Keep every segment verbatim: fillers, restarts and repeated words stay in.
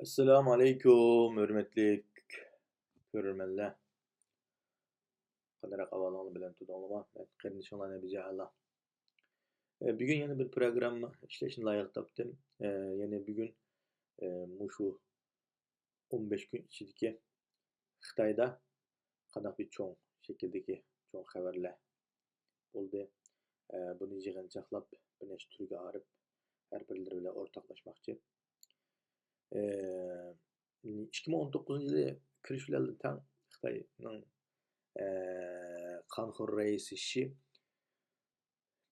ئەسسالامۇ ئەلەيكۇم، ھۆرمەتلىك كۆرۈرمەنلەر. قانداق ئەھۋالىڭلار، بىلەن تۇردۇڭلارمۇ؟ مەن قېرىندىشىڭلار نەبىجە ئەلا. ئە، بۈگۈن يەنە بىر پروگرامما ئىشلەشنى لايىق تاپتىم. ئە، يەنى بۈگۈن، ئە، مۇشۇ ئون بەش كۈن ئىچىدىكى خىتايدا قانداق بىر چوڭ شەكىلدىكى چوڭ خەۋەرلەر بولدى. ئە، بۇنى يىغىنچاقلاپ، بىر نەچچە تۈرگە ئايرىپ، ھەر بىرلىرى بىلەن ئورتاقلاشماقچى. ئە، ئىككى مىڭ ئون توققۇزىنچى يىلى كىرىش بىلەن تەڭ خىتاينىڭ، ئە، قانخور رەئىسى شى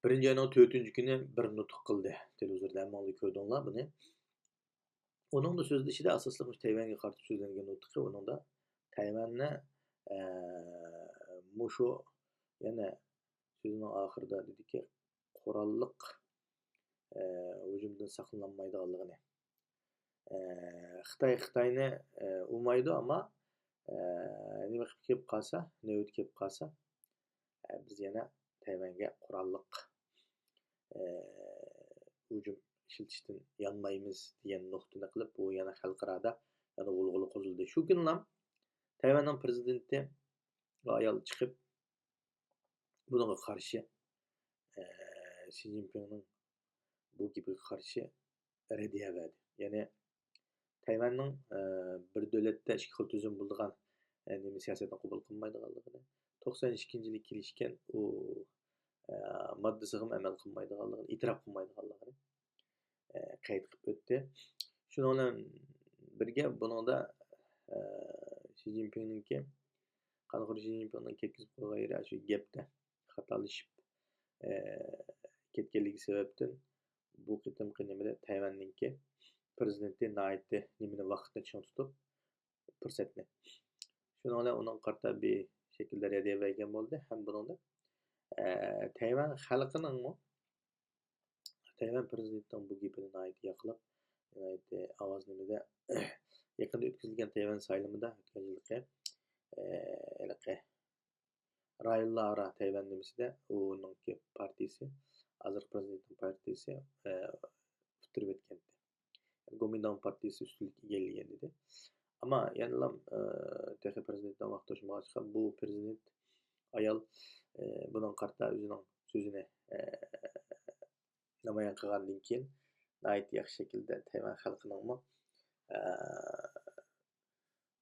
بىرىنچى ئاينىڭ تۆتىنچى كۈنى بىر نۇتۇق قىلدى. تېلېۋىزوردا ھەممىڭلار كۆردۈڭلار بۇنى. ئۇنىڭدا سۆزلىشىدە ئاساسلىق مۇشۇ تەيۋەنگە قارىتىپ سۆزلەنگەن نۇتۇقى، ئۇنىڭدا تەيۋەننى، ئە، مۇشۇ يەنە سۆزىنىڭ ئاخىرىدا دېدىكى، قوراللىق، ئە، ھۇجۇمدىن ساقلىنالمايدىغانلىقىنى، ئە، خىتاي خىتاينى، ئە، ئۇرمايدۇ، ئەمما، ئە، نېمە قىلىپ كېلىپ قالسا، نۆۋىتى كېلىپ قالسا، ئە، بىز يەنە تەيۋەنگە قوراللىق، ئە، ھۇجۇم ئىشلىتىشتىن يانمايمىز دېگەن نۇقتىنى قىلىپ، بۇ يەنە خەلقئارادا يەنە غۇلغۇلا قوزغىدى. شۇ كۈنىلا تەيۋەننىڭ پىرېزىدېنتى ئايال چىقىپ، بۇنىڭغا قارشى، ئە، شى جىنپىڭنىڭ بۇ گېپىگە قارشى رەددىيە بەردى. يەنى تەيۋەننىڭ، ئە، بىر دۆلەتتە ئىككى خىل تۈزۈم بولىدىغان، ئە، نېمە سىياسەتنى قوبۇل قىلمايدىغانلىقىنى، توقسان ئىككىنچى يىلى كېلىشكەن ئۇ، ئە، ماددىسىغىمۇ ئەمەل قىلمايدىغانلىقىنى، ئېتىراپ قىلمايدىغانلىقىنى، ئە، قەيت قىلىپ ئۆتتى. شۇنىڭ بىلەن بىرگە بۇنىڭدا، ئە، شى جىنپىڭنىڭكى، قانخور شى جىنپىڭنىڭ كەتكۈزۈپ قويغان يېرى شۇ گەپتە خاتالىشىپ، ئە، كەتكەنلىكى سەۋەبتىن بۇ قېتىمقى نېمىدە تەيۋەننىڭكى پىرېزىدېنتى ناھايىتى نېمىنى، ۋاقىتنى چىڭ تۇتۇپ، پۇرسەتنى. شۇنىڭ بىلەن ئۇنىڭغا قارىتا بىر شەكىلدە رەددىيە بەرگەن بولدى ھەم بۇنىڭدا، ئە، تەيۋەن خەلقىنىڭمۇ، تەيۋەن پىرېزىدېنتىنىڭ بۇ گېپىنى ناھايىتى ياقلاپ، ناھايىتى ئاۋاز نېمىدە، يېقىندا ئۆتكۈزۈلگەن تەيۋەن سايلىمىدا ئۆتكەن يىلقى، ئە، ھېلىقى رايونلار ئارا تەيۋەن نېمىسىدە ئۇنىڭكى پارتىيىسى، ھازىرقى پىرېزىدېنتنىڭ پارتىيىسى، ئە، ئۇتتۇرۇپ ئۆتكەنىدى. گومىنداڭ پارتىيىسى ئۈستۈنلۈك ئىگىلىگەن ئىدى. ئەمما يەنىلا، ئە، تېخى پىرېزىدېنتنىڭ ۋاقتى توشمىغاچقا، بۇ پىرېزىدېنت ئايال، ئە، بۇنىڭغا قارىتا ئۆزىنىڭ سۆزىنى، ئە، نامايان قىلغاندىن كېيىن، ناھايىتى ياخشى شەكىلدە تەيۋەن خەلقىنىڭمۇ، ئە،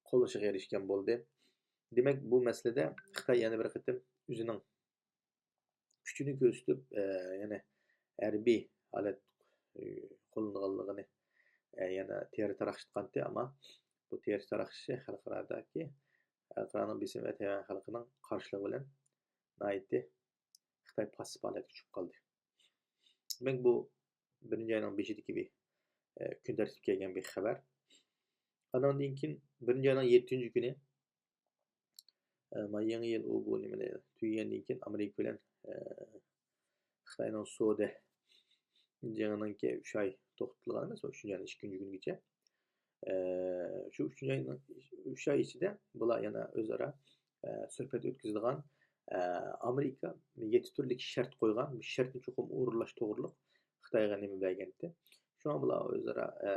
قوللىشىغا ئېرىشكەن بولدى. دېمەك، بۇ مەسىلىدە خىتاي يەنە بىر قېتىم ئۆزىنىڭ كۈچىنى كۆرسىتىپ، ئە، يەنە ھەربىي ھالەت، ئە، قوللىنىدىغانلىقىنى، ئە، يەنە تېرە تاراقشىتقانتى، ئەمما بۇ تېرە تاراقشىشى خەلقئارادىكى، خەلقئارانىڭ بېسىمى ۋە تەيۋەن خەلقىنىڭ قارشىلىقى بىلەن ناھايىتى خىتاي پاسسىپ ھالەتكە چۈشۈپ قالدى. دېمەك، بۇ بىرىنچى ئاينىڭ بېشىدىكى بىر، ئە، كۈن تەرتىپكە كەلگەن بىر خەۋەر. ئانىڭدىن كېيىن بىرىنچى ئاينىڭ يەتتىنچى كۈنى، ئە، ما يېڭى يىل ئۇ بۇ نېمىنى تۈگىگەندىن كېيىن ئامېرىكا بىلەن، ئە، خىتاينىڭ سودا جېڭىنىڭكى ئۈچ ئاي توختىتىلغان ئەمەس، ئۈچىنچى ئاينىڭ ئىككىنچى كۈنىگىچە. ئە، شۇ ئۈچىنچى ئاينىڭ، ئۈچ ئاي ئىچىدە بۇلار يەنە ئۆزئارا، ئە، سۆھبەت ئۆتكۈزىدىغان، ئە، ئامېرىكا يەتتە تۈرلۈك شەرت قويغان، بۇ شەرتنى چوقۇم ئورۇنلاش توغرۇلۇق خىتايغا نېمە بەرگەنتى. شۇڭا بۇلار ئۆزئارا، ئە،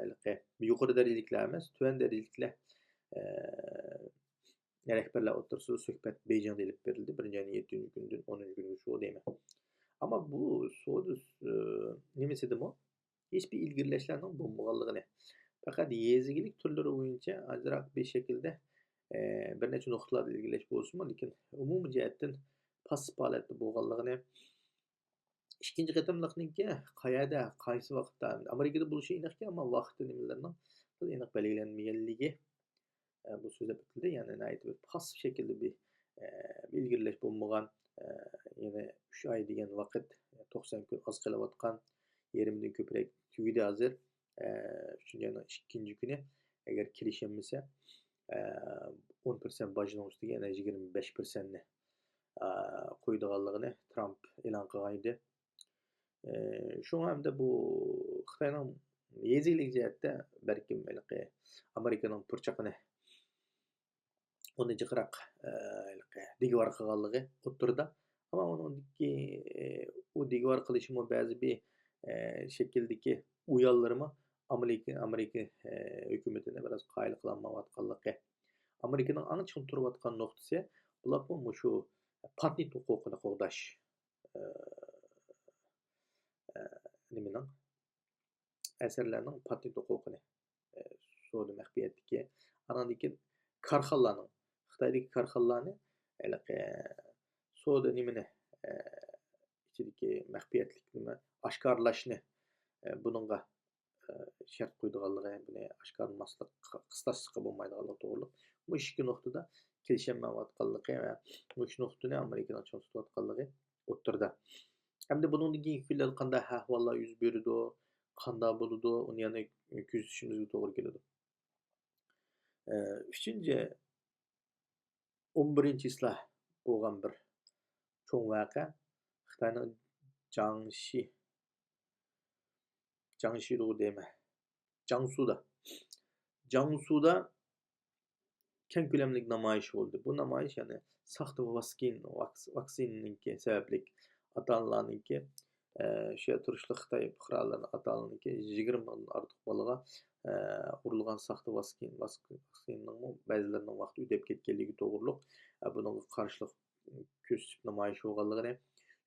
ھېلىقى يۇقىرى دەرىجىلىكلەر ئەمەس، تۆۋەن دەرىجىلىكلەر، ئە، رەھبەرلەر ئوتتۇرىسىدا سۆھبەت بېيجىڭدا ئېلىپ بېرىلدى. بىرىنچى ئاينىڭ يەتتىنچى كۈنىدىن ئونىنچى كۈنگىچە شۇ دەيمەن. ئەمما بۇ سودا، ئە، نېمىسىدىمۇ ھېچبىر ئىلگىرىلەشلەرنىڭ بولمىغانلىقىنى، پەقەت يېزا ئىگىلىك تۈرلىرى بويىچە ئازراق بىر شەكىلدە، ئە، بىر نەچچە نۇقتىلاردا ئىلگىرىلەش بولسىمۇ، لېكىن ئومۇمىي جەھەتتىن پاسسىپ ھالەتتە بولغانلىقىنى، ئىككىنچى قېتىملىقنىڭكى قەيەردە، قايسى ۋاقىتتا، ئامېرىكىدا بولۇشى ئېنىقكەن، ئەمما ۋاقتى نېمىلىرىنىڭ ئېنىق بەلگىلەنمىگەنلىكى، ئە، بۇ سۆزلەپ ئۆتۈلدى. يەنى ناھايىتى بىر پاسسىپ شەكىلدە بىر، ئە، بىر ئىلگىرىلەش بولمىغان، ئە، يەنە ئۈچ ئاي دېگەن ۋاقىت، توقسان كۈن ئاز قېلىۋاتقان، يېرىمدىن كۆپرەك تۈگىدى ھازىر. ئە، ئۈچىنچى ئاينىڭ ئىككىنچى كۈنى ئەگەر كېلىشەلمىسە، ئە، ئون پىرسەنت باجنىڭ ئۈستىگە يەنە يىگىرمە بەش پىرسەنتنى، ئە، قويىدىغانلىقىنى ترامپ ئېلان قىلغان ئىدى. ئى، شۇڭا ئەمدى بۇ خىتاينىڭ يېزا ئىگىلىك جەھەتتە بەلكىم ھېلىقى ئامېرىكىنىڭ پۇرچىقىنى ئۇنى جىقراق، ئى، ھېلىقى دىگىۋار قىلغانلىقى ئوتتۇرىدا. ئەمما ئۇنىڭدىكى، ئى، ئۇ دىگىۋار قىلىشىمۇ بەزى بىر، ئى، شەكىلدىكى ئۇيانلىرىمۇ ئامېرىكا، ئامېرىكا، ئە، ھۆكۈمىتىنى بىراز قايىل قىلالمايۋاتقانلىقى. ئامېرىكىنىڭ ئەڭ چىڭ تۇرۇۋاتقان نۇقتىسى بولۇپمۇ مۇشۇ پاتېنت ھوقۇقىنى قوغداش، ئە، ئە، نېمىنىڭ، ئەسەرلەرنىڭ پاتېنت ھوقۇقىنى، ئە، سودا مەخپىيەتلىكى، ئانىڭدىن كېيىن كارخانىلارنىڭ، خىتايدىكى كارخانىلارنى ھېلىقى سودا نېمىنى، ئە، ئىچىدىكى مەخپىيەتلىكنى ئاشكارىلاشنى، ئە، بۇنىڭغا، ئە، شەرت قويىدىغانلىقى، بۇنى ئاشكارىلىماسلىق، قىستاشلىققا بولمايدىغانلىقى توغرۇلۇق مۇشۇ ئىككى نۇقتىدا كېلىشەلمەيۋاتقانلىقى ۋە مۇشۇ نۇقتىنى ئامېرىكىنىڭ چىڭ تۇتۇۋاتقانلىقى ئوتتۇرىدا. ئەمدى بۇنىڭدىن كېيىنكى كۈنلەردە قانداق ئەھۋاللار يۈز بېرىدۇ، قانداق بولىدۇ، ئۇنى يەنە كۆزىتىشىمىزگە توغرا كېلىدۇ. ئە، ئۈچىنچى، ئون بىرىنچى چىسلا بولغان بىر چوڭ ۋەقە، خىتاينىڭ جاڭشى، جاڭشىدۇ دەيمەن، جاڭسۇدا. جاڭسۇدا كەڭ كۆلەملىك نامايىش بولدى. بۇ نامايىش، يەنى ساختا ۋاكسىن، ۋاكس-، ۋاكسىنىنىڭكى سەۋەبلىك ئاتا-ئانىلارنىڭكى، ئە، شۇ يەردە تۇرۇشلۇق خىتاي پۇقرالىرىنىڭ ئاتا-ئانىلىرىنىڭكى يىگىرمە مىڭدىن ئارتۇق بالىغا، ئە، ئۇرۇلغان ساختا ۋاكسىن، ۋاكسىننىڭمۇ بەزىلىرىنىڭ ۋاقتى ئۆتۈپ كەتكەنلىكى توغرۇلۇق، ئە، بۇنىڭغا قارشىلىق كۆرسىتىپ نامايىش بولغانلىقىنى،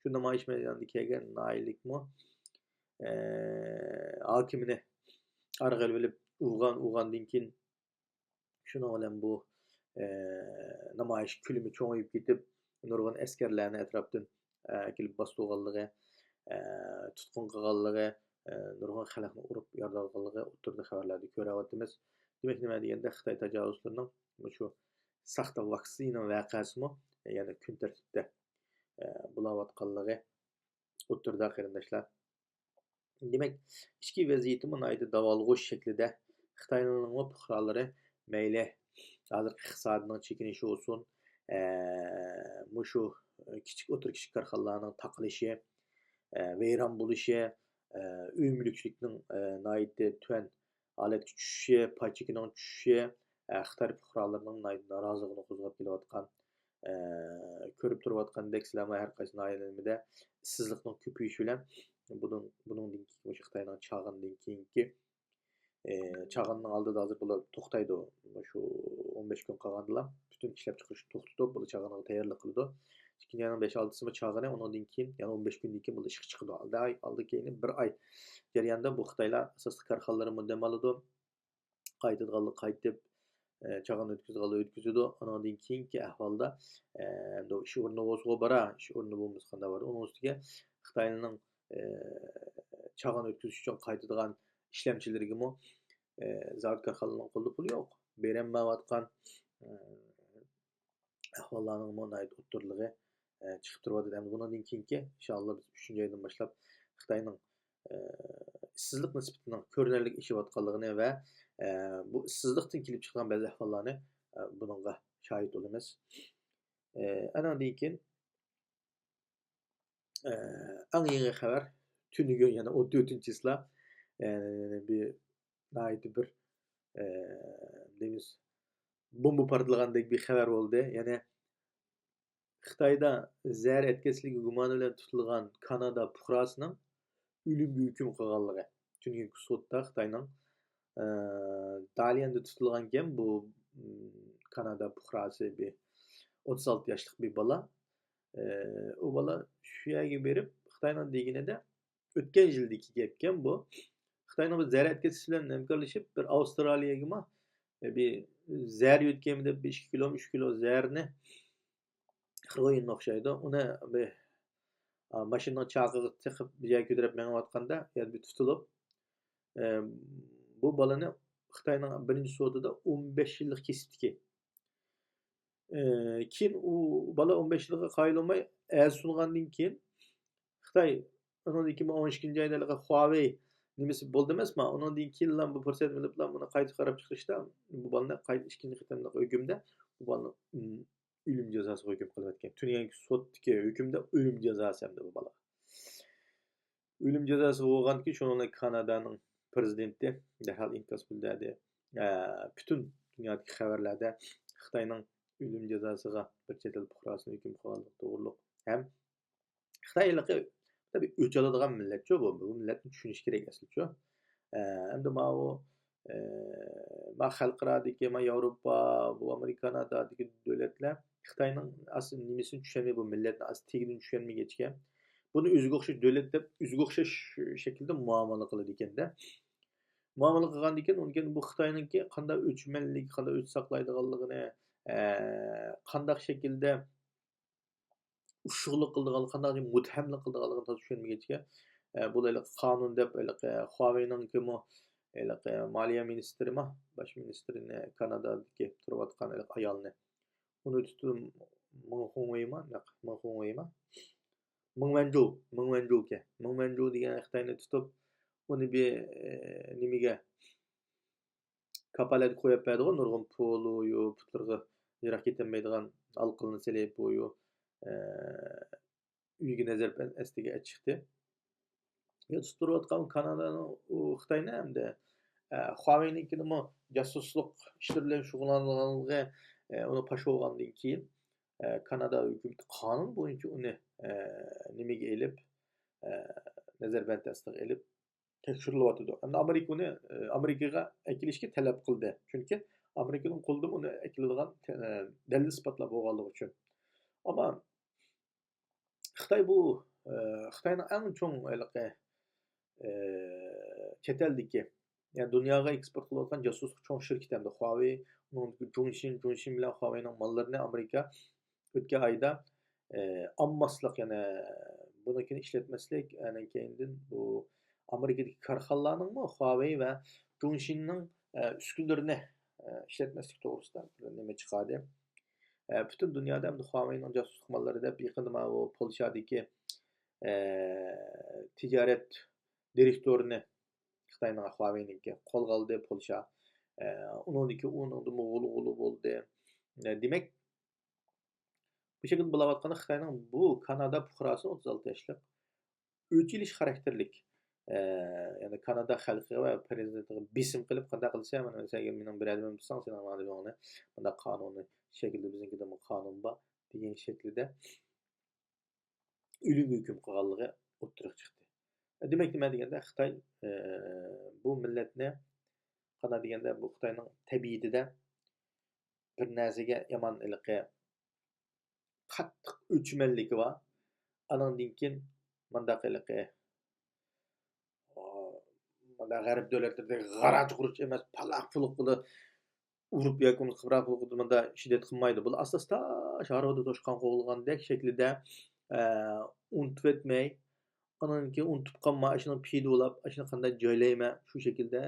شۇ نامايىش مەيدانىدا كەلگەن ناھىيەلىكمۇ، ئە، ھاكىمىنى ئارىغا ئېلىۋېلىپ ئۇرغان، ئۇرغاندىن كېيىن شۇنىڭ بىلەن بۇ، ئە، نامايىش كۆلىمى چوڭىيىپ كېتىپ، نۇرغۇن ئەسكەرلەرنى ئەتراپتىن، ئە، كېلىپ باستۇرغانلىقى، ئە، تۇتقۇن قىلغانلىقى، ئە، نۇرغۇن خەلقنى ئۇرۇپ يارىلىغانلىقى ئوتتۇرىدا خەۋەرلەردە كۆرۈۋاتىمىز. دېمەك، نېمە دېگەندە، خىتاي تاجاۋۇزچىلىرىنىڭ مۇشۇ ساختا ۋاكسىنا ۋەقەسىمۇ يەنە كۈن تەرتىپتە، ئە، بولاۋاتقانلىقى ئوتتۇرىدا، قېرىنداشلار. دېمەك، ئىچكى ۋەزىيىتىمۇ ناھايىتى داۋالغۇش شەكلىدە. خىتاينىڭمۇ پۇقرالىرى مەيلى ھازىرقى ئىقتىسادىنىڭ چېكىنىشى بولسۇن، ئە، مۇشۇ كىچىك، ئوتتۇرا، كىچىك كارخانىلارنىڭ تاقىلىشى، ئە، ۋەيران بولۇشى، ئە، ئۆي مۈلۈكچىلىكنىڭ، ئە، ناھايىتى تۆۋەن ھالەتكە چۈشۈشى، پاي چېكىنىڭ چۈشۈشى، ئە، خىتاي پۇقرالىرىنىڭ ناھايىتى نارازىلىقىنى قوزغاپ كېلىۋاتقان، ئە، كۆرۈپ تۇرۇۋاتقاندەك، سىلەرمۇ ھەر قايسى ناھىيەلىرىمىزدە ئىشسىزلىقنىڭ كۆپىيىشى بىلەن بۇنىڭ، بۇنىڭدىن كېيىن مۇشۇ خىتاينىڭ چاغىنىدىن كېيىنكى، ئە، چاغىنىنىڭ ئالدىدا ھازىر بۇلار توختايدۇ. مۇشۇ ئون بەش كۈن قالغاندىلا پۈتۈن ئىشلەپچىقىرىشنى توختىتىپ، بۇلار چاغىنىغا تەييارلىق قىلىدۇ. ئىككىنچى ئاينىڭ بەش ئالتىسىمۇ چاغىنى، ئۇنىڭدىن كېيىن يەنە ئون بەش كۈندىن كېيىن بۇلار ئىشقا چىقىدۇ. ئالدى ئاي، ئالدى كېيىنى بىر ئاي جەرياندا بۇ خىتايلار ئاساسلىق كارخانىلىرىمۇ دەم ئالىدۇ. قايتىدىغانلار قايتىپ، ئە، چاغان ئۆتكۈزىدىغانلار ئۆتكۈزىدۇ. ئانىڭدىن كېيىنكى ئەھۋالدا، ئە، ئىش ئورنى بولسىغۇ بارا، ئىش ئورنى بولمىسا قانداق بارىدۇ. ئۇنىڭ ئۈستىگە خىتاينىڭ، ئە، چاغان ئۆتكۈزۈش ئۈچۈن قايتىدىغان ئىشلەمچىلىرىگىمۇ، ئە، زاۋۇت كارخانىلارنىڭ قولىدا پۇل يوق. بېرەلمەيۋاتقان، ئە، ئەھۋاللارنىڭمۇ ناھايىتى ئوتتۇرىلىقى، ئە، چىقىپ تۇرۇۋاتىدۇ. ئەمدى بۇنىڭدىن كېيىنكى، ئىنشائاللا، بىز ئۈچىنچى ئايدىن باشلاپ خىتاينىڭ، ئە، ئىشسىزلىق نىسبىتىنىڭ كۆرۈنەرلىك ئېشىۋاتقانلىقىنى ۋە، ئە، بۇ ئىشسىزلىقتىن كېلىپ چىقىدىغان بەزى ئەھۋاللارنى، ئە، بۇنىڭغا شاھىت بولىمىز. ئە، ئانىڭدىن كېيىن، ئە، ئەڭ يېڭى خەۋەر، تۈنۈگۈن، يەنى ئون تۆتىنچى چىسلا، ئە، بىر ناھايىتى بىر، ئە، دەيمىز، بومبا پارتلىغاندەك بىر خەۋەر بولدى. يەنى خىتايدا زەھەر ئەتكەسلىكى گۇمانى بىلەن تۇتۇلغان كانادا پۇقراسىنىڭ ئۆلۈمگە ھۆكۈم قىلغانلىقى. تۈنۈگۈنكى سوتتا خىتاينىڭ، ئە، داليەندە تۇتۇلغانكەن بۇ، م، كانادا پۇقراسى بىر ئوتتۇز ئالتە ياشلىق بىر بالا. ئە، ئۇ بالا شۇ يەرگە بېرىپ، خىتاينىڭ دېگىنىدە، ئۆتكەن يىلدىكى گەپكەن بۇ. خىتاينىڭ بۇ زەھەر ئەتكەسلىكى بىلەن ھەمكارلىشىپ، بىر ئاۋسترالىيەگىمۇ، ئە، بىر زەھەر يۆتكەيمەن دەپ، بىر ئىككى كىلو، ئۈچ كىلو زەھەرنى، خېروئىننى ئوخشايدۇ. ئۇنى بىر، ئا، ماشىنىنىڭ چاقىغا تېقىپ بىر يەرگە كۆتۈرۈپ مېڭىۋاتقاندا، يەنە بىر تۇتۇلۇپ، ئە، بۇ بالىنى خىتاينىڭ بىرىنچى سوتىدا ئون بەش يىللىق كېسىپتىكى. ئە، كېيىن ئۇ بالا ئون بەش يىلغا قايىل بولماي ئەرز سۇنغاندىن كېيىن، خىتاي ئۇنىڭدىن كېيىن ئون ئىككىنچى ئايدا ھېلىقى خۇاۋېي نېمىسى بولدى ئەمەسما، ئۇنىڭدىن كېيىنلا بۇ پۇرسەت بىلىپلا بۇنى قايتا قاراپ چىقىرىشتا، بۇ بالىنى قايتا ئىككىنچى قېتىملىق ھۆكۈمدە بۇ بالىنى، ئىم، ئۆلۈم جازاسىغا ھۆكۈم قىلىۋەتكەن. تۈنۈگۈنكى سوتتىكى ھۆكۈمدە ئۆلۈم جازاسى ئەمدى بۇ بالىغا. ئۆلۈم جازاسى بولغاندىكىن، شۇنىڭ بىلەن كانادانىڭ پىرېزىدېنتى دەرھال ئىنكاس بىلدۈردى. ئە، پۈتۈن دۇنيادىكى خەۋەرلەردە خىتاينىڭ ئۆلۈم جازاسىغا بىر چەت ئەل پۇقراسىنى ھۆكۈم قىلغانلىقى توغرۇلۇق ھەم خىتاي ھېلىقى تەبىئىي ئۆچ ئالىدىغان مىللەتچۇ بۇ. بۇ مىللەتنى چۈشىنىش كېرەك ئەسلىچۇ. ئەمدى ماۋۇ، ئە، ما خەلقئارادىكى، ما ياۋروپا، بۇ ئامېرىكا، كانادادىكى دۆلەتلەر خىتاينىڭ ئاس نېمىسىنى چۈشەنمەي، بۇ مىللەتنى ئاس تېگىدىن چۈشەنمىگەچكە، بۇنى ئۆزىگە ئوخشاش دۆلەت دەپ، ئۆزىگە ئوخشاش شەكىلدە مۇئامىلە قىلىدىكەن-دە. مۇئامىلە قىلغاندىكىن، ئۇنىڭ كېيىن بۇ خىتاينىڭكى قانداق ئۆچمەنلىك، قانداق ئۆچ ساقلايدىغانلىقىنى، ئە، قانداق شەكىلدە ئۇششۇقلۇق قىلىدىغانلىقى، قانداق مۇتتەھەملىك قىلىدىغانلىقىنى تازا چۈشەنمىگەچكە، ئە، بۇ ھېلىقى قانۇن دەپ، ھېلىقى خۇاۋېينىڭكىمۇ ھېلىقى مالىيە مىنىستىرىما، باش مىنىستىرىنى، كانادادىكى تۇرۇۋاتقان ھېلىقى ئايالنى، ئۇنى تۇتۇپ، مېڭ خۇڭۋېيما، ياق، مېڭ خۇڭۋېيما؟ مېڭ ۋەنجۇ، مېڭ ۋەنجۇكەن. مېڭ ۋەنجۇ دېگەن خىتاينى تۇتۇپ، ئۇنى بىر، ئە، نېمىگە، كاپالەتكە قويۇپ بەردىغۇ، نۇرغۇن پولۇيۇ، پۇتلىرىغا يىراق كېتەلمەيدىغان ھالقىلىنى سېلىپ، بۇيۇ، ئە، ئۆيىگە نەزەربەند ئەستىگە ئەچىقتى. يا تۇتۇپ تۇرۇۋاتقان كانادانىڭ ئۇ خىتاينى ئەمدى، ئە، خۇاۋېينىڭكىنىمۇ جاسۇسلۇق ئىشلىرى بىلەن شۇغۇللانغانلىقى، ئە، ئۇنى پاش بولغاندىن كېيىن، ئە، كانادا ھۆكۈمىتى قانۇن بويىچە ئۇنى، ئە، نېمىگە ئېلىپ، ئە، نەزەربەند ئاستىغا ئېلىپ، تەكشۈرۈلۈۋاتىدۇ. ئەمدى ئامېرىكا ئۇنى، ئە، ئامېرىكىغا ئەكېلىشكە تەلەپ قىلدى. چۈنكى ئامېرىكىنىڭ قولىدىمۇ ئۇنى ئەكېلىدىغان، ئە، دەلىل ئىسپاتلار بولغانلىقى ئۈچۈن. ئەمما خىتاي بۇ، ئە، خىتاينىڭ ئەڭ چوڭ ھېلىقى، ئە، چەت ئەلدىكى، يەنى دۇنياغا ئېكسپورت قىلىۋاتقان جاسۇسلۇق چوڭ شىركىتى ئەمدى خۇاۋېي، ئۇنىڭدىكى جۇڭشىن، جۇڭشىن بىلەن خۇاۋېينىڭ ماللىرىنى ئامېرىكا ئۆتكەن ئايدا، ئە، ئالماسلىق، يەنى بۇنىڭكىنى ئىشلەتمەسلىك، ئاندىن كېيىندىن بۇ ئامېرىكىدىكى كارخانىلارنىڭمۇ خۇاۋېي ۋە جۇڭشىننىڭ، ئە، ئۈسكۈنىلىرىنى، ئە، ئىشلەتمەسلىك توغرىسىدا بىر نېمە چىقاردى. ئە، پۈتۈن دۇنيادا ئەمدى خۇاۋېينىڭ جاسۇسلۇق ماللىرى دەپ يېقىندا ماۋۇ پولشادىكى، ئە، تىجارەت دىرېكتورىنى خىتاينىڭ خۇاۋېينىڭكى قولغا ئالدى پولشا. ئە، ئۇنىڭدىكى ئۇنىڭدىمۇ غۇلغۇلا بولدى. ئە، دېمەك، بۇ شەكىلدە بولاۋاتقاندا خىتاينىڭ بۇ كانادا پۇقراسىنى ئوتتۇز ئالتە ياشلىق ئۆچ ئېلىش خاراكتېرلىك، ئە، يەنى كانادا خەلقىگە ۋە پىرېزىدېنتىغا بېسىم قىلىپ، قانداق قىلسا، مانا سەن مېنىڭ بىر ئادىمىم تۇتساڭ، سېنىڭ ماڭا دېمەڭنى مۇنداق قانۇنىي شەكىلدە، بىزنىڭكىدىمۇ قانۇن بار دېگەن شەكىلدە ئۆلۈمگە ھۆكۈم قىلغانلىقى ئوتتۇرىغا چىقتى. دېمەك، نېمە دېگەندە، خىتاي، ئە، بۇ مىللەتنى، قانداق دېگەندە، بۇ خىتاينىڭ تەبىئىتىدە بىر نەرسىگە يامان ھېلىقى قاتتىق ئۆچمەنلىكى بار. ئانىڭدىن كېيىن مۇنداق ھېلىقى، ئا، مۇنداق غەرب دۆلەتلىرىدەك غاراچ-غۇرۇچ ئەمەس، پالاق-پۇلۇقلا ئۇرۇپ ياكى بولمىسا قىپراق پۇلۇقلا مۇنداق شىددەت قىلمايدۇ. بۇلار ئاستا-ئاستا شارۋىدا توشقان قوغلىغاندەك شەكلىدە، ئە، ئۇنتۇۋەتمەي، ئانان كېيىن ئۇنتۇپ قالما، ئاشۇنى پىدىۋالاپ، ئاشۇنى قانداق جايلايمەن، شۇ شەكىلدە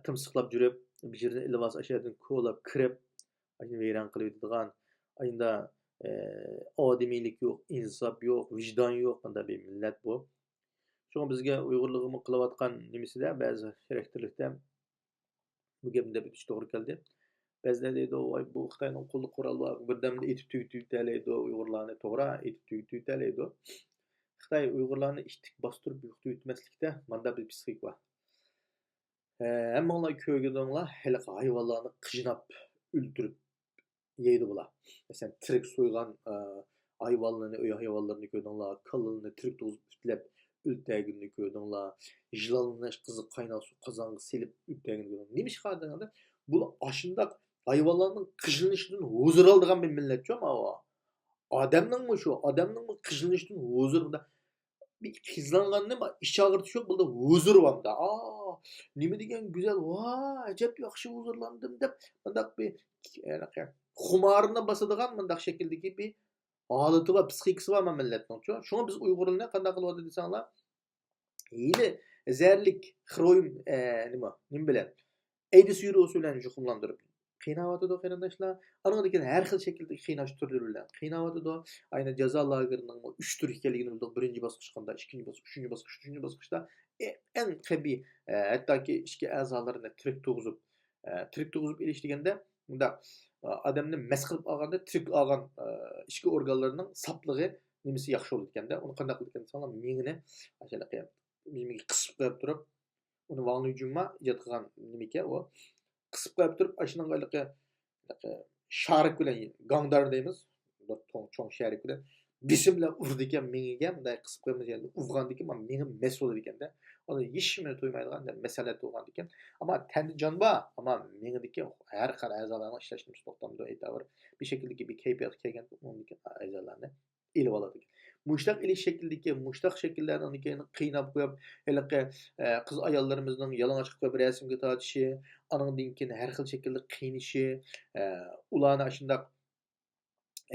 تىمسىقلاپ جۈرۈپ، بىر يېرىنى ئېلىۋالسا، ئاشۇ يەردىن كولاپ كىرىپ، ئاشۇنى ۋەيران قىلىۋېتىدىغان، ئاشۇنداق، ئە، ئادىمىيلىك يوق، ئىنساپ يوق، ۋىجدان يوق، مۇنداق بىر مىللەت بۇ. شۇڭا بىزگە ئۇيغۇرلىرىغىمۇ قىلىۋاتقان نېمىسىدە، بەزى خاراكتېرلىكتە بۇ گەپنى دەپ ئۆتۈش توغرا كەلدى. بەزىلەر دەيدۇ، ۋاي، بۇ خىتاينىڭ قولىدا قورال بار، بىردەمدە ئېتىپ تۈگىتىۋېتەلەيدۇ ئۇيغۇرلارنى. توغرا، ئېتىپ تۈگىتىۋېتەلەيدۇ. خىتاي ئۇيغۇرلارنى ئىتتىك باستۇرۇپ يوقىتىۋېتمەسلىكتە مانداق بىر پىسخىكا بار. ھە، ھەممىڭلار كۆرگىنىڭلار، ھېلىقى ھايۋانلارنى قىجناپ ئۆلتۈرۈپ يەيدۇ بۇلار. مەسىلەن، تىرىك سويغان، ئە، ھايۋانلىرىنى، ئۆي ھايۋانلىرىنى كۆردۈڭلار، كالىلىرىنى تىرىك تۇغۇزۇپ ئىتلەپ ئۆلتۈرگىنىنى كۆردۈڭلار، يىلانلارنى قىزىق قايناق سۇ قازانغا سېلىپ ئۆلتۈرگىنىنى كۆردۈڭلار. نېمىشقا دېگەندە، بۇلار ئاشۇنداق ھايۋانلارنىڭ قىجىلىنىشىدىن ھۇزۇر ئالىدىغان بىر مىللەتچۇ ماۋۇ. ئادەمنىڭمۇ شۇ، ئادەمنىڭمۇ قىجىلىنىشىدىن ھۇزۇر، مۇنداق بىر قىزلانغاننى ئىچ ئاغرىتىش يوق، بۇندا ھۇزۇر بار بۇندا. ئا، نېمە دېگەن گۈزەل، ۋا، ئەجەب ياخشى ھۇزۇرلاندىم دەپ، مۇنداق بىر، ھېلىقى، خۇمارىنى باسىدىغان مۇنداق شەكىلدىكى بىر ھالىتى بار، پسىخىكىسى بار مانا مىللەتنىڭچۇ. شۇڭا بىز ئۇيغۇرلارنى قانداق قىلىۋاتىدۇ دېسەڭلار، ھېلى زەھەرلىك خرويۇم، ئە، نېمە، نېمە بىلەن؟ ئەيدىس ۋىرۇسى بىلەن يۇقۇملاندۇرۇپ قىيناۋاتىدۇ قېرىنداشلار. ئانىڭدىن كېيىن ھەر خىل شەكىلدىكى قىيناش تۈرلىرى بىلەن قىيناۋاتىدۇ. ئاينى جازا لاگېرىنىڭمۇ ئۈچ تۈر ئىكەنلىكىنى بىلدۇق. بىرىنچى باسقۇچ قانداق، ئىككىنچى باسقۇچ، ئۈچىنچى باسقۇچ، تۆتىنچى باسقۇچتا ئە-، ئەڭ قەبىھ، ئە، ھەتتاكى ئىچكى ئەزالىرىنى تىرىك تۇغۇزۇپ، ئە، تىرىك تۇغۇزۇپ ئېلىش دېگەندە، مۇنداق، ئە، ئادەمنى مەس قىلىپ ئالغاندا تىرىك ئالغان، ئە، ئىچكى ئورگانلىرىنىڭ ساپلىقى نېمىسى ياخشى بولىدىكەندە، ئۇنى قانداق قىلىدىكەن دېسەڭلار، مېڭىنى ئاشۇنداق قىسىپ قويۇپ تۇرۇپ، ئۇنى ۋاڭ لىجۈنما ئىجاد قىلغان نېمىكەن ئۇ. قىسىپ قويۇپ تۇرۇپ، ئاشۇنىڭغا ھېلىقى، ھېلىقى شارىك بىلەن، گاڭدار دەيمىز، بىر چوڭ، چوڭ شارىك بىلەن بېسىم بىلەن ئۇرىدىكەن مېڭىگە، مۇنداق قىسىپ قويمىسا، يەنە ئۇرغاندىكىن مانا مېڭە مەس بولىدىكەندە. ئۇنى ھېچكىمنى تويمايدىغان مەسىلە تۇغاندىكىن. ئەمما تەندە جان بار، ئەمما مېڭىدىكى ھەر خىل ئەزالارنىڭ ئىشلەش نېمىسى توختامدۇ ئېيتاۋېرىپ، بىر شەكىلدىكى بىر كەيپىياتقا كەلگەن ئۇنىڭدىكى ئەزالارنى ئېلىۋالىدىكەن. مۇشتاق ئېلىش شەكلىدىكى، مۇشتاق شەكىللەرنى ئاندىن كېيىن قىيناپ قويۇپ، ھېلىقى، ئە، قىز ئاياللىرىمىزنىڭ يالىڭاچ قىلىپ قويۇپ رەسىمگە تارتىشى، ئانىڭدىن كېيىن ھەر خىل شەكىلدە قىينىشى، ئە، ئۇلارنى ئاشۇنداق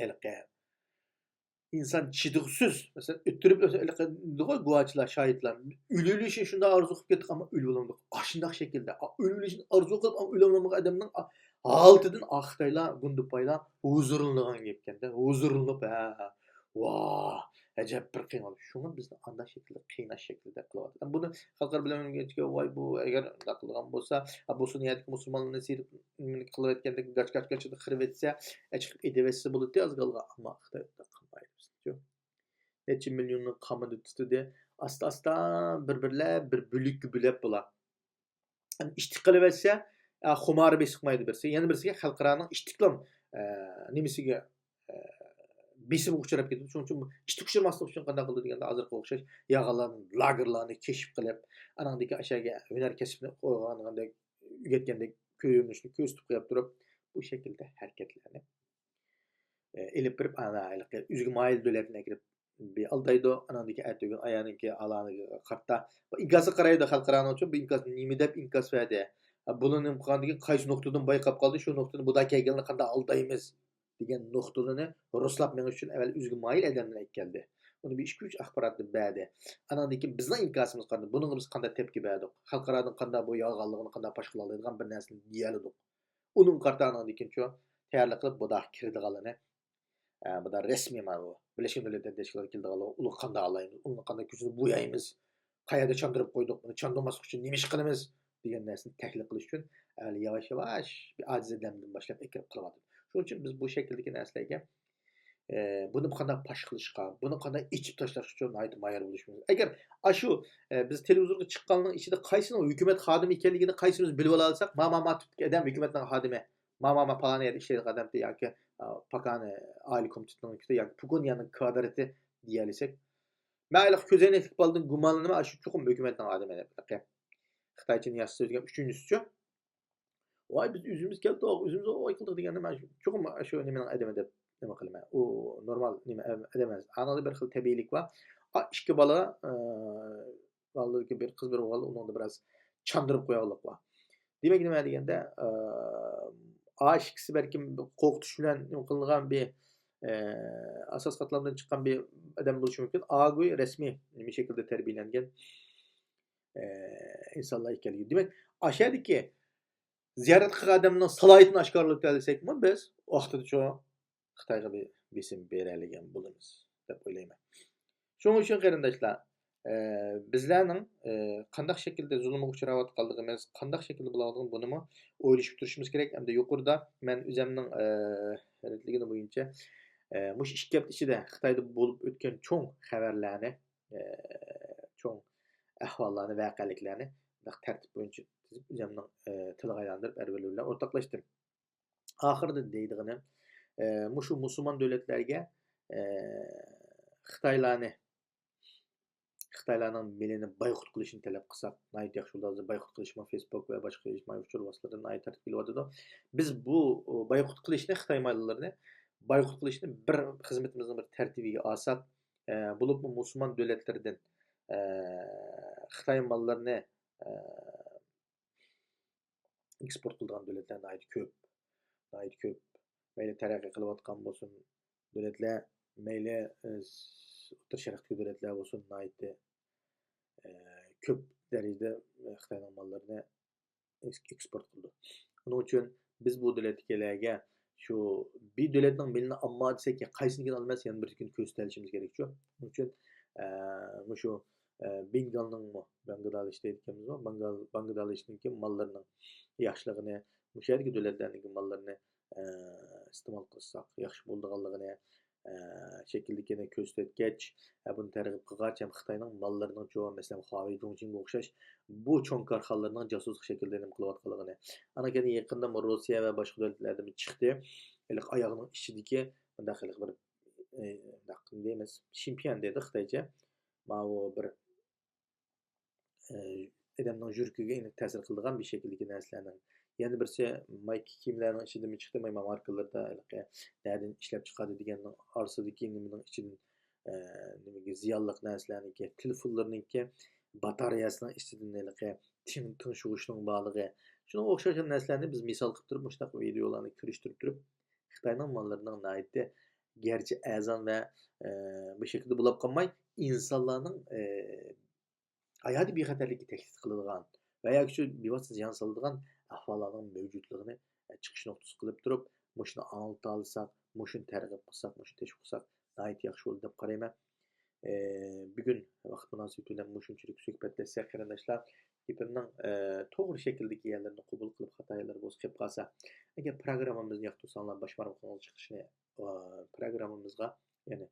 ھېلىقى ئىنسان چىدىغۇسىز، مەسىلەن، ئۆتتۈرۈپ، ھېلىقى دېدىغۇ گۇۋاچىلار، شاھىتلار، ئۆلۈۋېلىشنى شۇنداق ئارزۇ قىلىپ كەتتۇق، ئەمما ئۆلۈۋالمىدۇق. ئاشۇنداق شەكىلدە، ئا، ئۆلۈۋېلىشنى ئارزۇ قىلىپ، ئەمما ئۆلۈۋالمىغان ئادەمنىڭ، ئا، ھالىتىدىن، ئا، خىتايلار، گۇندىپايلار ھۇزۇرلىنىدىغان گەپكەندە، ھۇزۇرلىنىپ، ھە، ۋاھ، ئەجەب بىر قىينىلىش. شۇڭا بىزنى ئانداق شەكىلدە قىيناش شەكلىدە قىلىۋاتىدۇ. بۇنى خەلقئارا بىلىم ئۆلكىگە، ۋاي، بۇ ئەگەر ئۇنداق قىلغان بولسا، ھە، بولسۇن، يەردىكى مۇسۇلمانلارنى سېلىپ نېمىنى قىلىۋەتكەندەك، گاچ، گاچ، گاچ قىلىۋەتسە، ئە، چىقىپ ئېتىۋەتسە بولاتتى ئازغالغا، ئەمما خىتاي ئۇنداق قىلمايدۇ بىزنىڭچۇ. نەچچە مىليوننى قامىدى تۇتىدۇ، ئاستا، ئاستا، بىر، بىرلەپ، بىر بۆلەككە بۆلەپ بولا. ئىتتىك قىلىۋەتسە، ئە، خۇمارى بېسىقمايدۇ بىرسى، يەنە بىرسىگە خەلقئارانىڭ ئىتتىكلام، ئە، نېمىسىگە، ئە، بېسىمغا ئۇچراپ كېتىدۇ. شۇنىڭ ئۈچۈن ئىتتىك ئۇچرىماسلىق ئۈچۈن قانداق قىلىدۇ دېگەندە، ھازىرقىغا ئوخشاش ياغانلارنى، لاگېرلارنى كەشىپ قىلىپ، ئانىڭدىكى ئاشۇ ھۈنەر كەسپىنى ئويغانغاندەك ئۆگەتكەندەك كۆرۈنۈشنى كۆرسىتىپ قويۇپ تۇرۇپ، بۇ شەكىلدە ھەرىكەتلەرنى، ئە، ئېلىپ بېرىپ، ئانا، ھېلىقى ئۆزىگە مايىل دۆلەتنى ئەكىرىپ بىر ئالدايدۇ، ئاناندىن كېيىن ئەتىگۈن ئايالىنىڭكى ئالانىگە قارىتا، بۇ ئىنكاسقا قارايدۇ، خەلقئارانىڭ ئۈچۈن بۇ ئىنكاس نېمە دەپ ئىنكاس بەردى؟ بۇنى نېمە قىلغاندىن كېيىن قايسى نۇقتىدىن بايقاپ قالدى، شۇ نۇقتىنى بۇدا كەلگەنلەر قانداق ئالدايمىز دېگەن نۇقتىلىرىنى رۇسلاپ مېڭىش ئۈچۈن ئەۋۋەل ئۆزىگە مايىل ئادەملەرنى ئەكەلدى. ئۇنى بىر ئىككى، ئۈچ ئاخباراتنى بەردى. ئاناندىن كېيىن بىزنىڭ ئىنكاسىمىز قانداق؟ بۇنىڭغا بىز قانداق تەپكە بەردۇق؟ خەلقئارادىن قانداق بۇ يالغانلىقىنى قانداق پاش قىلالايدىغان بىر نەرسىنى دېيەلىدۇق. ئۇنىڭغا قارىتا ئاناندىن كېيىنچۇ تەييارلىق قىلىپ بۇدا كىرىدىغانلىرىنى، ئە، بۇدا رەسمىي مانا بۇ بىرلەشكەن دۆلەتلەر تەشكىلاتىغا كېلىدىغانلار، ئۇلارغا قانداق ئالايمىز، ئۇلارنى قانداق كۆزىنى بويايمىز، قەيەردە چاندۇرۇپ قويدۇق، بۇنى چاندۇرماسلىق ئۈچۈن نېمە ئىش قىلىمىز دېگەن نەرسىنى تەھلىل قىلىش ئۈچۈن ئەمەلىي ياۋاش-ياۋاش بىر ئاجىز ئادەمدىن باشلاپ ئەكىرىپ قىلىۋاتىدۇ. شۇنىڭ ئۈچۈن بىز بۇ شەكىلدىكى نەرسىلەرگە، ئە، بۇنى قانداق پاش قىلىشقا، بۇنى قانداق ئېچىپ تاشلاشقا ناھايىتى ماھىر بولۇشىمىز. ئەگەر ئاشۇ، ئە، بىز تېلېۋىزورغا چىققاننىڭ ئىچىدە قايسىنىڭ ھۆكۈمەت خادىمى ئىكەنلىكىنى قايسىمىز بىلىۋالالىساق، ما، ما، ما تىپتىكى ئادەم ھۆكۈمەتنىڭ خادىمى، ما، ما، ما پالان يەردە ئىشلەيدىغان ئادەمتى ياكى، ئا، پاكانى ئائىلە كومىتېتىنىڭكى ياكى پوگونيانىڭ كادىرىتى دېيەلىسەك، مەن ھېلىقى كۆزەينەكلىك بالىدىن گۇمانلىنىمەن، ئاشۇ چوقۇم ھۆكۈمەتنىڭ ئادىمى دەپ. خىتايچىنى ياخشى سۆزلىگەن ئۈچىنچىسىچۇ، ۋاي، بىز ئۆزىمىز كەلدۇق، ئۆزىمىز ۋاي قىلدۇق دېگەندە، مەن چوقۇم شۇ نېمىنىڭ ئادىمى دەپ نېمە قىلىمەن. ئۇ نورمال نېمە ئادەم ئەمەس. ئانىڭدا بىر خىل تەبىئىيلىك بار. ئا، ئىككى بالا، ئە، بالىدىكى بىر قىز، بىر ئوغۇل، ئۇنىڭدا بىراز چاندۇرۇپ قويغانلىق بار. دېمەك، نېمە دېگەندە، ئە، ئا، ئىككىسى بەلكىم قورقۇتۇش بىلەن نېمە قىلىنغان بىر، ئە، ئاساس قاتلامدىن چىققان بىر ئادەم بولۇشى مۇمكىن. ئا گۇي رەسمىي نېمە شەكىلدە تەربىيەلەنگەن، ئە، ئىنسانلار ئىكەنلىكى. دېمەك، ئاشۇ يەردىكى زىيارەت قىلغان ئادەمنىڭ سالاھىيىتىنى ئاشكارىلىتەلىسەكمۇ بىز ۋاقتىدا شۇ خىتايغا بىر بېسىم بېرەلىگەن بولىمىز دەپ ئويلايمەن. شۇنىڭ ئۈچۈن قېرىنداشلار، ئە، بىزلەرنىڭ، ئە، قانداق شەكىلدە زۇلۇمغا ئۇچراۋاتقانلىقىمىز، قانداق شەكىلدە بولىدىغانلىقىنى بۇنىمۇ ئويلىشىپ تۇرۇشىمىز كېرەك. ئەمدى يۇقىرىدا مەن ئۆزۈمنىڭ، ئە، رەتلىگىنى بويىچە، ئە، مۇشۇ ئىككى ھەپتە ئىچىدە خىتايدا بولۇپ ئۆتكەن چوڭ خەۋەرلەرنى، ئە، چوڭ ئەھۋاللارنى، ۋەقەلىكلەرنى تەرتىپ بويىچە تىزىپ، ئۆزۈمنىڭ، ئە، تىلىغا ئايلاندۇرۇپ، ئەر بىلەن ئورتاقلاشتىم. ئاخىرىدا دەيدىغىنىم، ئە، مۇشۇ مۇسۇلمان دۆلەتلەرگە، ئە، خىتايلارنى، خىتايلارنىڭ مېلىنى بايقۇت قىلىشنى تەلەپ قىلساق، ناھايىتى ياخشى بولىدۇ. ھازىر بايقۇت قىلىشمۇ فېيسبۇك ۋە باشقا ئىجتىمائىي ئۇچۇر ۋاسىتىلىرىدىن ناھايىتى تارتىپ كېلىۋاتىدۇ. بىز بۇ، ئۇ، بايقۇت قىلىشنى، خىتاي ماللىرىنى بايقۇت قىلىشنى بىر خىزمىتىمىزنىڭ بىر تەرتىپىگە ئالساق، ئە، بولۇپمۇ مۇسۇلمان دۆلەتلىرىدىن، ئە، خىتاي ماللىرىنى، ئە، ئېكسپورت قىلىدىغان دۆلەتلەر ناھايىتى كۆپ. ناھايىتى كۆپ. مەيلى تەرەققىي قىلىۋاتقان بولسۇن دۆلەتلەر، مەيلى، ئە، ئوتتۇرا شەرقتىكى دۆلەتلەر بولسۇن، ناھايىتى، ئە، كۆپ دەرىجىدە خىتاينىڭ ماللىرىنى ئېكس-، ئېكسپورت قىلىدۇ. ئۇنىڭ ئۈچۈن بىز بۇ دۆلەتتىكىلەرگە شۇ بىر دۆلەتنىڭ مېلىنى ئالما دېسەك، قايسىنىڭكىنى ئالىمىز، يەنە بىرسىنىڭكىنى كۆرسىتەلىشىمىز كېرەكچۇ. ئۇنىڭ ئۈچۈن، ئە، مۇشۇ، ئە، بېنگالنىڭمۇ، بەڭگلادېش دەيدىكەنمىزغۇ، بەڭگال-، بەڭگلادېشنىڭكى ماللىرىنىڭ ياخشىلىقىنى، مۇشۇ يەردىكى دۆلەتلەرنىڭكى ماللىرىنى، ئە، ئىستېمال قىلساق ياخشى بولىدىغانلىقىنى، ئە، شەكىلدىكىنى كۆرسىتىۋەتكەچ، ئە، بۇنى تەرغىب قىلغاچ ھەم خىتاينىڭ ماللىرىنىڭچۇ، مەسىلەن، خۇاۋېي جۇڭچىڭگە ئوخشاش بۇ چوڭ كارخانىلىرىنىڭ جاسۇسلۇق شەكىلدە نېمە قىلىۋاتقانلىقىنى. ئاندىن كېيىن يېقىندىمۇ روسىيە ۋە باشقا دۆلەتلەردىمۇ چىقتى. ھېلىقى ئاياغنىڭ ئىچىدىكى مۇنداق ھېلىقى بىر، ئە، مۇنداق دەيمىز، شىنپيەن دەيدۇ خىتايچە. ماۋۇ بىر، ئادەمنىڭ يۈرىكىگە ئېنىق تەسىر قىلىدىغان بىر شەكىلدىكى نەرسىلەرنىڭ. يەنە بىرسى مايكا كىيىملەرنىڭ ئىچىدىمۇ چىقتى، ماي ماركىلىرىدا ھېلىقى نەدىن ئىشلەپ چىقاردى دېگەننىڭ ئارىسىدىكى نېمىنىڭ ئىچىدىن، ئە، نېمىگە زىيانلىق نەرسىلەرنىڭكى، تېلېفونلىرىنىڭكى باتارېيەسىنىڭ ئىچىدىن ھېلىقى تىڭ-، تىڭشىغۇچنىڭ بارلىقى. شۇنىڭغا ئوخشاش نەرسىلەرنى بىز مىسال قىلىپ تۇرۇپ مۇشۇنداق ۋىدېئولارنى كىرىشتۈرۈپ تۇرۇپ، خىتاينىڭ ماللىرىنىڭ ناھايىتى گەرچە ئەرزان ۋە، ئە، بۇ شەكىلدە بولاپ قالماي، ئىنسانلارنىڭ، ئە، ھاياتىي بىخەتەرلىككە تەھدىت قىلىدىغان ۋە ياكى شۇ بىۋاسىتە زىيان سالىدىغان ئەھۋاللارنىڭ مەۋجۇتلۇقىنى، ئە، چىقىش نۇقتىسى قىلىپ تۇرۇپ، مۇشۇنى ئاڭلىتالىساق، مۇشۇنى تەرغىب قىلساق، مۇشۇنى تەشۋىق قىلساق، ناھايىتى ياخشى بولىدۇ دەپ قارايمەن. ئە، بۈگۈن ۋاقىت مۇناسىۋىتى بىلەن مۇشۇنچىلىك سۆھبەتلەشسەك، قېرىنداشلار، گېپىمنىڭ، ئە، توغرا شەكىلدىكى يەرلىرىنى قوبۇل قىلىپ، خاتا يەرلىرى بولسا قېلىپ قالسا، ئەگەر پروگراممىمىزنى ياقتۇرساڭلار، باش بارمىقىڭىز چىقىشىنى، ئە، پروگراممىمىزغا، يەنى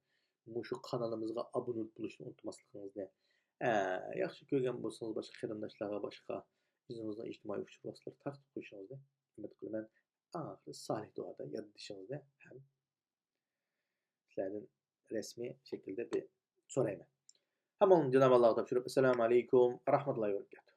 مۇشۇ قانىلىمىزغا ئابۇنېمېنت بولۇشنى ئۇنتۇماسلىقىڭىزنى، ئە، ياخشى كۆرگەن بولسىڭىز، باشقا قېرىنداشلارغا، باشقا ئۆزىڭىزنىڭ ئىجتىمائىي ئۇچۇر ۋاسىتىلىرىگە تارقىتىپ قويۇشىڭىزنى ئۈمىد قىلىمەن. ئاخىرى سالىھ دۇئادا ياد ئېتىشىڭىزنى ھەم سىلەردىن رەسمىي شەكىلدە بىر سورايمەن. ھەممىڭلارنى جانابى ئاللاغا تاپشۇرۇپ، ئەسسالامۇ ئەلەيكۇم ۋە رەھمەتۇللاھى ۋە بەرىكاتۇھ.